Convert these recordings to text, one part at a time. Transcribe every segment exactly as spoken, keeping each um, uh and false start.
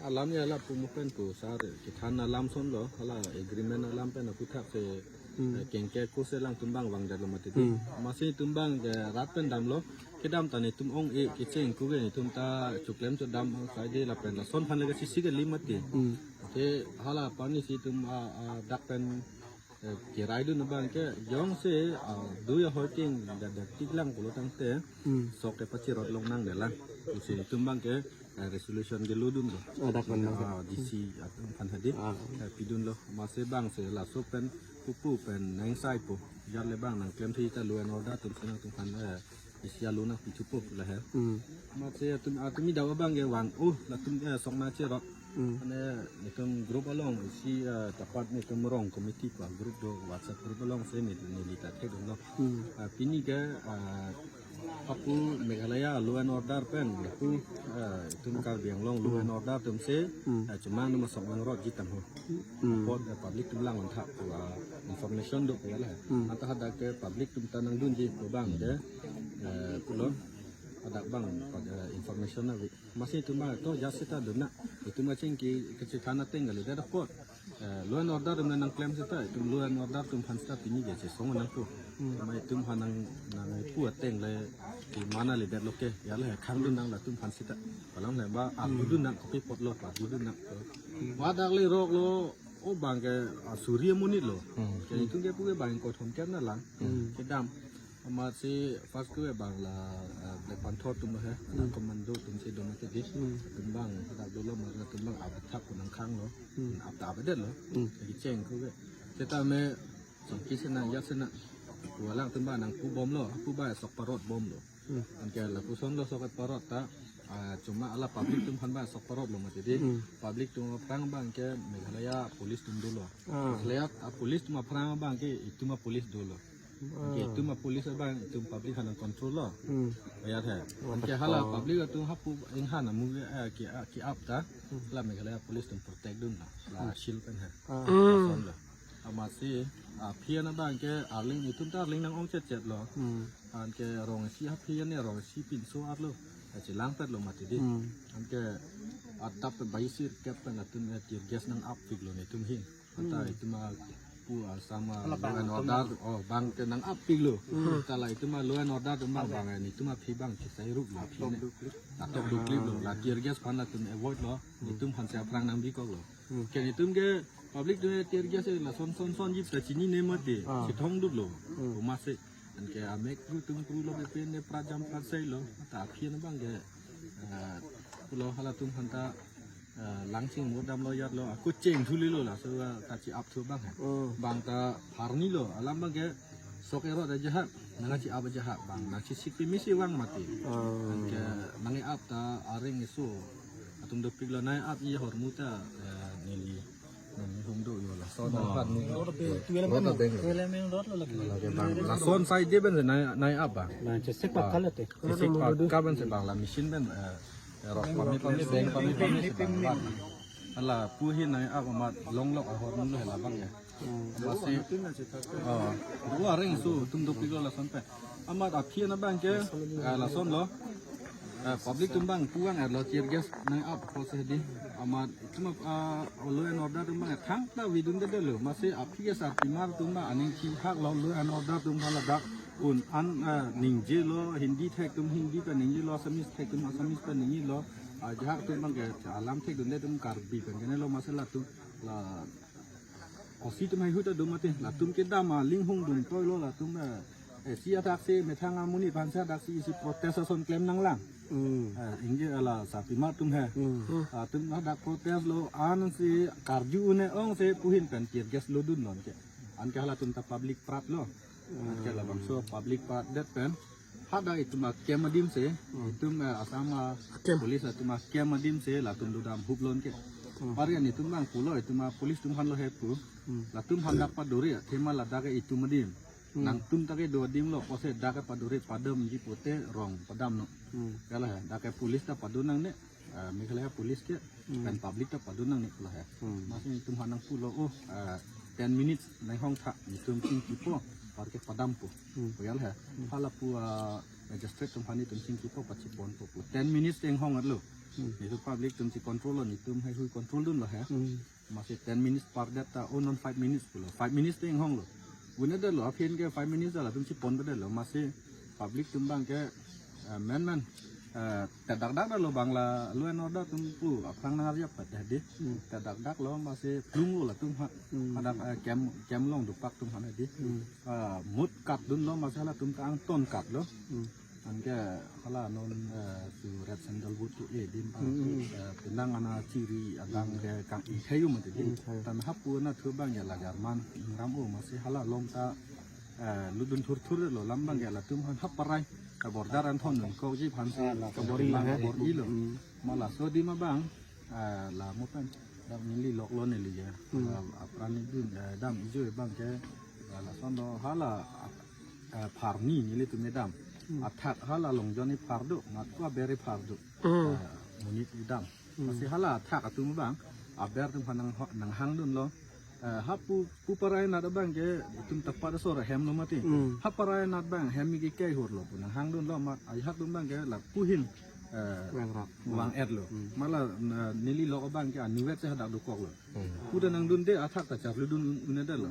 Alam ya la pumupen pu sar kithan alam son lo, hala agreement alam pen aputhak se, hmm, eh, kengke ko se alangtum abang vangdetlo mati di. Hmm. Amatsi netum abang ke rat pen damlo, kedam ta netum ong-e kecheng ko ke netum ta choklem chodam sai di lapen lason aphan le ke sisi kali mati. Hmm. Te hala pani si netum a, a, dak pen eh, kiraidun abang ke jongsi, ah, do ya hoiting da da tik lang pulo tangte, hmm, sok ke pachirot longnang de lang. Pusi netum abang ke, eh, resolution ke lodun lo. Ah, dak pen abang. Ah, D C atum aphan hadi. Ah. Eh, pidunlo. Amatsi abang si laso pen pupu pen nang sai po. Jat le abang nangklemthu ta law and order atum si nangtum aphan, eh, isi alo nangpithupo lahei. Hmm. Amatsi atum, atum idaw abang ke vang, oh, latum, eh, sok nangchirot. Hmm. Mane netum group along isi, eh, tapat netum rong committee pa group do, WhatsApp group along si neli, neli ta thekdunlo. Hmm. Ah, pini ke, ah, apu Meghalaya law and order pen, apu, eh, itum Karbi Anglong law and order atum si, hmm, eh, chomang atum asok nangrotji tangho. Hmm. Apot, eh, public atum lang-ontha pu, ah, information do pu lahei. Hmm. Anta hadak ke public atum ta nangdunji pu abang ke, eh, pulo hadak abang, eh, information ave. Amatsi netum abang to jat seta dun nang. Netum kachingki kachethang ateng kalidet apot, eh, law and order atum nangklem seta, netum law and order atum aphan seta pini ke chesong nangpo. Hmm. Amat netum aphan nang, nangpu ateng le, di mana ledet lo ke, ya lahei khangdun nang latum aphan seta. Palang le ba, arjudun nang kopi apotlo, arjudun nang. Hmm. Hadak le rok lo, oh abang ke, ah, suri amonit lo. Hmm. Ke netum kepu ke abang kothom ker na lang. Hmm. Kedam. Amatsi first ke abang la, eh, Black Panther atum lahei, hmm, commando atum si do mati di. Hmm. Atum abang, hadak dolo mane atum abang ap thap nangkhanglo. Hmm. Ap ta ap detlo. Hmm. Kecheng ko ke. Setame songki sena, ya sena. Pu alangtum abang nangpu bomlo, pu abang sok parot bomlo. Hmm. Anke lapuson lo sok parot ta, ah, chomang hala public atum aphan abang sok parotlo mati di. Hmm. Public atum aphrang abang ke Meghalaya police atum dolo. Ah. Meghalaya, ah, police atum aphrang abang ke itum a-police dolo. Ah. Anke itum a-police abang itum public aphan nang-control lo. Hmm. Ayat he. Oh, anke hala betul. Public atum hapu inghan amu ke, eh, ke, eh, ke-ap ta. Hmm. La Meghalaya police atum protect dunlo. La, hmm, shield pen he. Ah. Hmm. Lason lo. Amatsi, ah, aphi an abang ke arling itum ta arling nang-ong chetchet lo. Hmm. Anke rong isi aphi an ne rong isi pinso arlo. Kachelangpetlo mati di. Hmm. Anke adap pen baisi kep pen latum, eh, tear gas nang-appiklo netum ahin. Anta, hmm, itum apu Assam a, hala law and order, oh, abang ke nang-appiklo. Hmm. Anta la itum a law and order atum abang, abang, eh, netum aphi abang chesairuklo aphi ne. Atok duklip. Atok dukliplo. La tear gas aphan latum avoid lo. Hmm. Netum aphan si aphrang nangbikoklo. Hmm. Ke netum ke public atum tear gas, eh, lason son sonji ta chinine mati. Ah. Chethongduklo. Hmm. Amatsi. Anke amek kru tung kru lo pepe ne prajam prasai lo. Ta aphi an abang ke, eh, pulo halatum aphan ta, eh, langching mur damlo yatlo. Ako cheng thulilo laso, eh, kache-ap thu abang he. Oh. Abang ta pharnilo. Alam abang ke sok erot ajahak, nangkache-ap ajahak abang. Nangchesik pemisi vang mati. Oh. Anke nang-e-ap ta areng eso atum dopiklo, nang-e-apji ahormu ta, eh, neli neli hum do yo lason. Oh. Aphan ni. Rot ape, twelve rot mm, abang. Twelve mm rot lo lagi. Lagi abang. Lason side pen nang, nang-e-ap abang. Nangchesik, ah, patkal ate. Chesik patkal pen si abang la machine pen, eh, rot pame pame beng pame pame si abang. Hala pu ahin nang-e-ap amat longlok ahormu lo hela abang ya. Hmm. Amatsi, oh, do areng eso atum dopiklo lason pen. Amat aphi an abang ke, eh, lason lo. Eh, public atum abang pu vang-etlo tear gas nang-e-ap apotsi di. Amat itum, ah, law and order atum abang thangta vidundedetlo. Amatsi aphi ke sarpimar atum abang aning thihak lo, law and order atum abang ladak un an, eh, ningjelo, Hindi thek atum Hindi pen ningjelo, Assamese thek atum Assamese pen ningjelo. Ah, ajahak atum abang ke alam thekdunde atum Karbi pen kenelo, amatsi latum la O C atum haihui ta do mati, latum kedam aling hung dun toilo latum, eh, eh, si adak si methang amonit aphan si adak si isi protest ason klem nanglang. Hmm. Eh, ingge hala sarpimar atum he. Hmm. Atum hadak protest lo an si karju un-e ong si pu ahin pen tear gas lodunlo anke. Anke halatum ta public pratlo. Anke labangso public pratdet pen hadak itum a-camp adim si, hmm, itum, eh, Assam a-camp, police atum a-camp adim si latum dodam huplo anke. Hmm. Pari an itum abang pulo, itum a-police atum aphan lo he pu. Hmm. Latum aphan dak padore, athema ladak ke itum adim. Hmm. Nangtum ta kedo adim lo, pusi dak ke padore padamji pute rong padamnon. Hmm. Kala he, dak ke police ta pado nangne, eh, Meghalaya police ke, hmm, pen public ta pado nangne kala he. Hmm. Amatsi itum aphan nangpulo, oh, eh, ten minutes nanghong tha, netum chingkipo, par ke padampo. Hmm. Pu kala he. Hmm. Hala pu, ah, Magistrate atum aphan netum chingkipo pachiponpo pu. Ten minutes te inghong-etlo. Hmm. Netum public atum checontrol-lo, netum haihui control dunlo he. Hmm. Amatsi ten minutes pardet ta, oh non five minutes pulo. Five minutes te inghonglo. Un'edetlo, aphi ke five minutes ta latum cheponpedetlo. Amatsi public atum abang ke, eh, men men, eh, tedakdaklo abang la law and order atum pu aphrang nang-arjap pat hedi. Hmm. Tedakdaklo, amatsi plunglo latum ha. Hmm. Hadak, eh, camp, camp along dopak atum aphan hedi. Hmm. Ah, mut katdunlo, amatsi halatum ta angton katlo. Hmm. Anke hala non, eh, su red sandalwood tu, eh, adim, hmm, hmm, eh, penang ana chiri adang, hmm, ke kang-ingthai-o mati di. Hmm, hmm. Tan hapu anatthu abang ya la German ingram-o, amatsi hala along ta, eh, lutdun thurthurlo, alam abang ya latum aphan hap parai, eh, border an thondun kokji aphansi, ah, la kabor-ilo, kabor-ilo. Hmm. Ma laso adim abang, eh, la mo pen, dam neli loklo neli ya. Hmm. La apran neli dun, eh, dam ijoi abang ke, eh, lasonlo hala, eh, pharni nelitum kedam. Hmm. Athak hala Longjon aphar do, mat ko aber aphar do. Hmm. Eh, monit kedam. Hmm. Amatsi hala athak atum abang, aber atum aphan nang ho-, nanghangdunlo. Eh, hapu, pu parai anat abang ke, itum tapat asor ahemlo mati. Hmm. Hap parai anat abang, hem ke kehurlo pu nanghangdunlo, ma, ajahak atum abang ke lapu ahin, eh, vang-etlo. Hmm. Ma la, na, neli lok abang ke anivet si hadak dokoklo. Hmm. Pu ta nangdunde, athak ta charlidun un-, un'edetlo.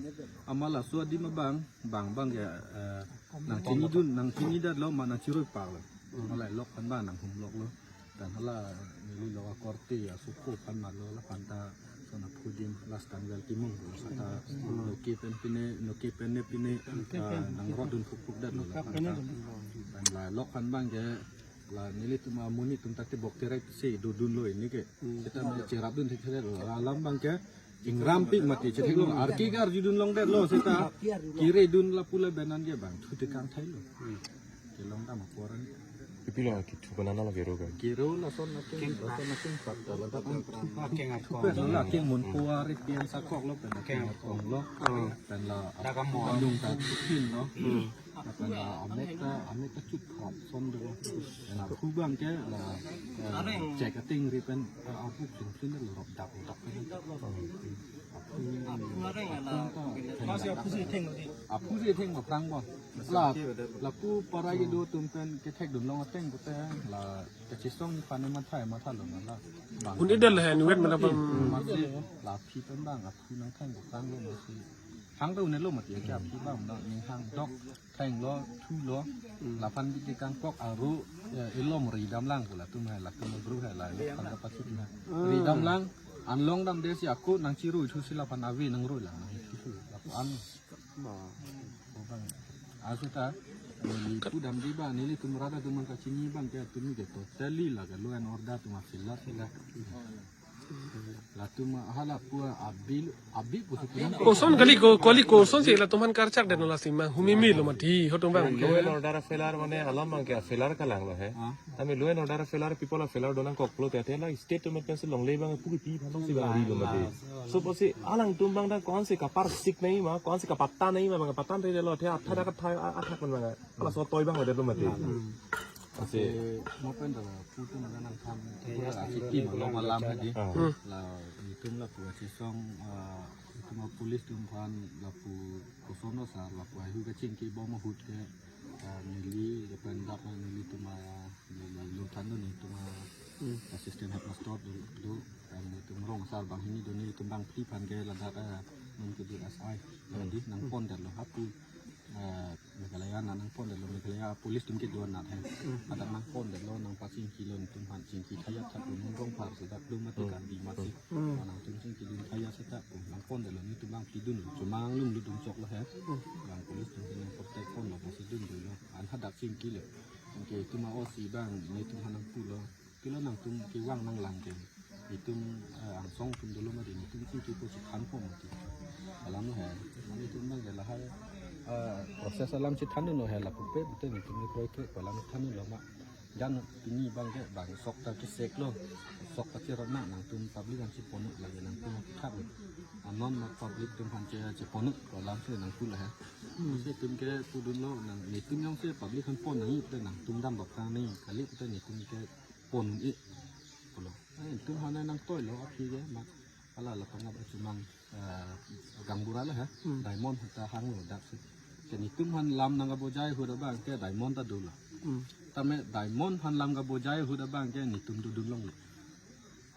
Amat laso adim abang, bang abang ke, eh, nangchinidun, nangchinidetlo, ma nangchiruipaklo. Hmm. Ma la lok aphan abang nanghumloklo. Tan hala neli lok akorte asopo aphan malo, laphan ta son aphu adim last time vel timung seta, hmm, noke pen pine, noke pen ne pine, noke pen, ah, nangrodun phukphukdetlo, noke laphan pen ta. Tan la lok aphan abang ke, la nelitum amonit atum ta tebok terek si dodunlo pini ke. Hmm. Seta cherapdun thekthedetlo. La alam abang ke ingrampik mati, chetheklong. Arki ke arjudun longdetlo seta. Kiredun lapu laben an ke bang thu tekang thailo. Hmm. Kelong dam aporan. Pipilo arki thu konat lo kero ke? Kero lason akeng, lason akeng pat ta ladak an. Akeng akong. Pen la akeng mun puari pian sakok lo, pen akeng akong lo. Hmm. Pen la dak amor, adung ta chupin lo. Hmm. Pen la amek ta, amek ta chup hap son do. Pen aphu abang ke la, eh, chek ating ri pen, eh, aphu sungsun lo rop dak dak pen. Aphu areng ala. Aphu si theng aphrang bon. La, lapu parai kedo atum pen kethekdun long ateng pute la kachesong aphan ne mathai matha long la. Bang. Un'edetlo he, nuet mana pam. Amatsi la aphi pen bang aphu nangtheng aphrang lo amatsi. Hang ta un'etlo mati ya, aphi bang na ning hang dok. Thenglo, thulo, laphan bidi kangkok aru, eh, ilom ridamlang pu latum hai, latum gru hai la, laphan kapachit na. Hmm. Ridamlang, an longdamde si ako nangchirui thu si laphan ave nangrui lang, nangthu, lapu an. Ma. Obang. Aseta, neli pudamde ba, nelitum rat atum kachini abang ke atum ke totally la ke law and order atum a-failure sila. Latum hala pu abi, abi pusi pu. Koson kali ko, kali koson si latum aphan karchak den lasi ma humimilo mati, hotum bang. Law and order a-failure mane alam abang ke a-failure kalanglo he. Ah. Tame law and order a-failure, people a-failure donangkoklo te, te la state atum pensi longle abang pu kipi aphan si bang arilo mati. So pusi alangtum abang ta konsi kaparsik nangji ma, konsi kapatan nangji ma, bang kapatan te lo te atha dak atha, atha kon bang. Laso atoi abang avedetlo mati. Hmm. Amatsi mo pen ta pu atum nangthan. Iya, pura iya, asiki iya, malom iya, alam iya. Hedi. Ah. Hmm. La itum lapu achesong, ah, itum a-police atum aphan lapu koson lo sar lapu haihui kachingki bom ahut ke, ah, neli lapen dak nelitum a, neli longthandun itum a, hmm, assistant headmaster do, do, dan itum rong asar banghini do, nelitum bangphli aphan ke ladak, ah, non kedo S I, hmm, hedi nangpondetlo hapu, ah, Meghalaya anat nangpondetlo, Meghalaya police atum kedo anat he. Hmm. Hadak nangpondetlo, nangpachingkilo, netum aphan chingki thayat tha pu, non rong phar seta pu mati, hmm, Karbi amatsi. Hmm. Nangtum chingkidun thayat seta pu nangpondetlo, netum bangphli dunlo, chomang lum lutdun choklo he. Hmm. Bang police atum ke nang protect ponlo, amatsi dundunlo. An hadak chingkilo. Anke itum a-O C abang, netum aphan nangpulo. Pilo nangtum kevang nanglang ke. Itum, eh, angsong atum dolo mati, itum chingkipo chethanpo mati. Alam lo he. Mane itum abang ke lahai, eh, process alam chethandunlo he, lapu pe pute itum ni kroi ke alam thandunlo ma. Jan pini abang ke bang sok ta keseklo. Sok ta cherap na nangtum public an cheponlo lagi nangtum thaplo. Anon ma public atum aphan che, cheponlo alam si nangpulo he. Hmm. Si itum ke pudunlo nang, netum jongsi public aphan pon nangji pute nangtum dam bak tang nangji kali pute netum ke pon un-e pulo. Eh, itum aphan nangtoilo aphi ke ma. Hala la pangap chomang, eh, gaonbura lo he. Hmm. Diamond ta hanglo dak si. Ke netum aphan lam nangkabojai ahut abang ke diamond ta dolo. Hmm. Tame diamond aphan lam kabojai ahut abang ke netum dodun longle.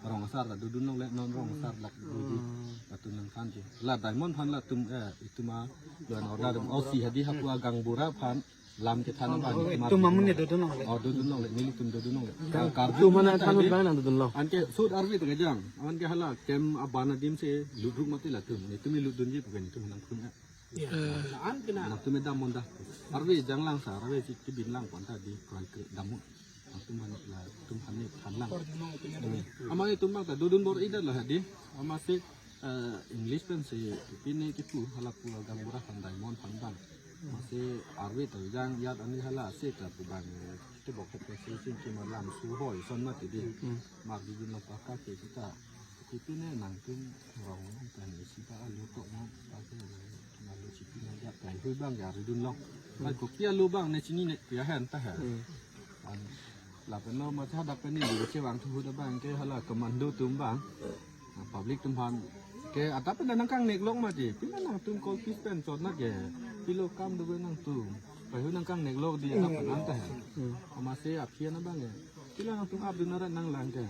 Rong asar ta dodun longle, non rong asar lak dodi. Hmm. Latum nangthan ke. La diamond aphan latum, eh, itum a, law and order atum, O C hadi hapu agaonbura aphan lam kethan abang. Oh, itum amonit dodun longle. Oh, dodun longle, nelitum dodun longle. Ka-, karju itum mana nangthan than hadi. Abang nangdodunlo. Anke sut arve ta kejang. Anke hala camp aban adim si lutruk mati latum. Netum lutdunji pu ke netum nangphrung. Ya. Eh. Nangtum dam monda. Arve janglang sa, arve si kibin lang pon ta di kroikre dam. Nangtum aphan latum aphan ne thanlang. Amat itum abang ta dodun bor-idetlo hadi. Amatsi, eh, English pen si pine kipu hala pu agaonbura aphan diamond aphan abang. Amatsi arve ta jang yat ani hala si ta pu abang, eh, te bok het si sing kima lam su hoi son mati di. Hmm. Mar di dun lo paka ke kita. Pipine nangtum rong nang pen isi ba alu tok nang pake alu sipin aja pen hui abang ya ridun long. Kan kopi alu abang ne chini ne pia hen ta hen. Hmm. An lapen lo ma cha dak pen ni di che abang thu hu da abang ke hala commando atum abang. Na public atum aphan ke adap pen nangkangnek lok mati. Pina nangtum kol pis pen chot na ke. Pilo kam do nangtum. Pai hu nangkangnek lok di adap pen an ta hen. Hmm. Amatsi aphian abang ke. Pila nangtum ap dun arat nanglang ke.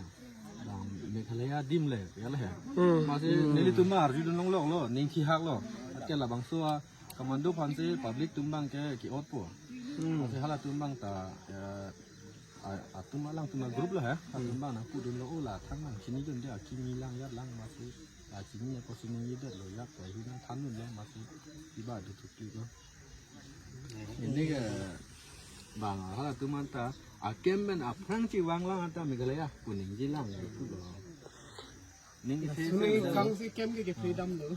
Dam Meghalaya adim le, ya le he. Hmm. Amatsi nelitum arjudun longloklo, ning thihaklo. Atke labangso a commando aphan si public atum abang ke ki-ot po. Hmm. Amatsi halatum abang ta, eh, a-, atum alangtum a-group lo he. Atum abang nangpudunlo, o la thang nang chinidun dia kimi lang yat lang amatsi. A chini ako chinidetlo yat pai hu nangthandunlo amatsi. Iba do thukli ko. Ini ke bang halatum anta a-camp pen aphrang chevang lang anta Meghalaya pu ningje lang ya pulo. Ning isi Suni kang si camp ke ke freedom lo.